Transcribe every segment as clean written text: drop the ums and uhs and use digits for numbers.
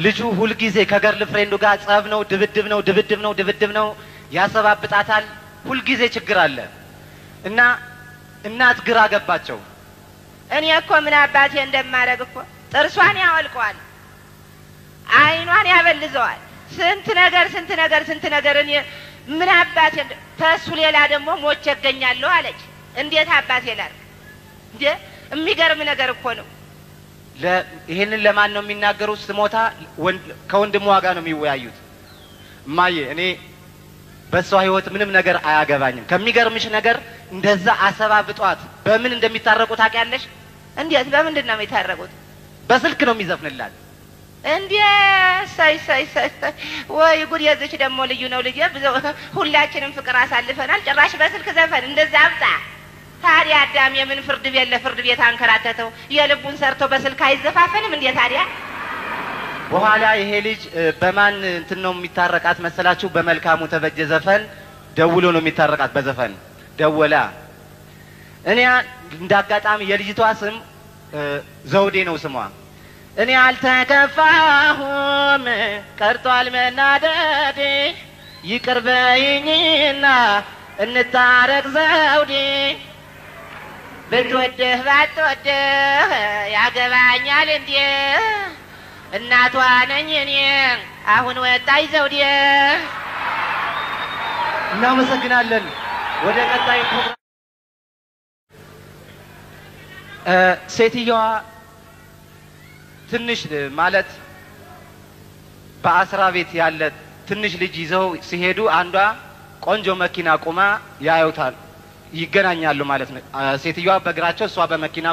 ልጁ ሁልጊዜ ከ girlfriend ኡ ጋር ጸብ ነው፣ ድብድብ ነው፣ ድብድብ ነው፣ ድብድብ ነው፣ ያሰባብጣታል። ሁልጊዜ ችግር አለ እና እናት ግራ ገባቸው። እኔ እኮ ምን አባቴ እንደማደርግ እኮ ጥርሷን ያወልቀዋል፣ አይኗን ያበልዘዋል። ስንት ነገር ስንት ነገር ስንት ነገር እኔ ምን አባቴ ተሱ ሌላ ደግሞ ሞቼ እገኛለሁ አለች። እንዴት አባቴ ላድርግ እንዴ? የሚገርም ነገር እኮ ነው። ይሄንን ለማን ነው የሚናገሩት? ስሞታ ከወንድሟ ጋር ነው የሚወያዩት። እማዬ እኔ በሷ ህይወት ምንም ነገር አያገባኝም። ከሚገርምሽ ነገር እንደዛ አሰባብጧት በምን እንደሚታረቁ ታውቂያለሽ? እንዴት? በምንድን ነው የሚታረቁት? በስልክ ነው የሚዘፍንላት። እንዴ ሳይ ሳይ ሳይ ወይ ጉድ! የዚች ደግሞ ልዩ ነው ልጄ። ብዙ ሁላችንም ፍቅር አሳልፈናል። ጭራሽ በስልክ ዘፈን እንደዛ አብጣ። ታዲያ አዳም የምን ፍርድ ቤት ለፍርድ ቤት አንከራተተው? የልቡን ሰርቶ በስልክ አይዘፋፈንም እንዴ ታዲያ? በኋላ ይሄ ልጅ በማን እንትን ነው የሚታረቃት መሰላችሁ? በመልካሙ ተበጀ ዘፈን ደውሎ ነው የሚታረቃት። በዘፈን ደወላ። እኔ እንዳጋጣሚ የልጅቷ ስም ዘውዴ ነው ስሟ። እኔ አልተከፋሁም ቀርቷል መናደዴ፣ ይቅር በይኝና እንታረቅ ዘውዴ። ብትወድህ ባትወድህ ያገባኛል እንዴ? እናቷ ነኝ እኔ። አሁን ወጣች ዘውዴ። እናመሰግናለን። ወደ ቀጣይ ፕሮግራም ሴትየዋ ትንሽ ማለት በአስራ ቤት ያለ ትንሽ ልጅ ይዘው ሲሄዱ አንዷ ቆንጆ መኪና ቁማ ያዩታል፣ ይገናኛሉ ማለት ነው። ሴትየዋ በእግራቸው እሷ በመኪና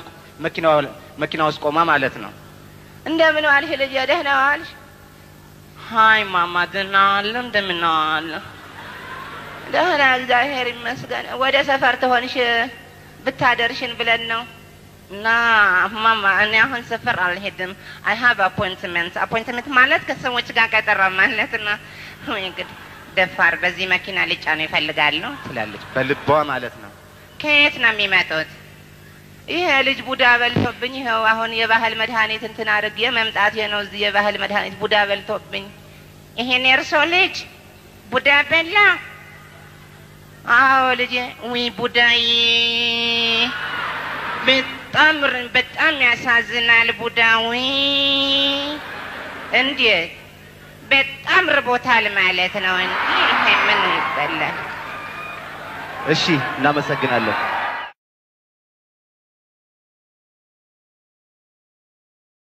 መኪና ውስጥ ቆማ ማለት ነው። እንደምን ዋልሽ ልጄ? ደህና ዋልሽ? Hi ማማ፣ ደህና ዋሉ? እንደምን ዋሉ? ደህና እግዚአብሔር ይመስገን። ወደ ሰፈር ትሆንሽ ብታደርሽን ብለን ነው። No ማማ፣ እኔ አሁን ሰፈር አልሄድም። I have appointment። Appointment ማለት ከሰዎች ጋር ቀጠሮ ማለት ነው። ወይ ጉድ! ደፋር በዚህ መኪና ሊጫኑ ይፈልጋሉ ትላለች በልቧ ማለት ነው። ከየት ነው የሚመጡት? ይሄ ልጅ ቡዳ በልቶብኝ ይኸው አሁን የባህል መድኃኒት እንትን አድርጌ መምጣቴ ነው። እዚህ የባህል መድኃኒት ቡዳ በልቶብኝ። ይሄን የእርሶ ልጅ ቡዳ በላ? አዎ ልጄ። ውይ ቡዳዬ፣ በጣም በጣም ያሳዝናል። ቡዳዊ እንዴት በጣም ርቦታል ማለት ነው። እንዴ ይሄ ምን ይበላል? እሺ፣ እናመሰግናለን።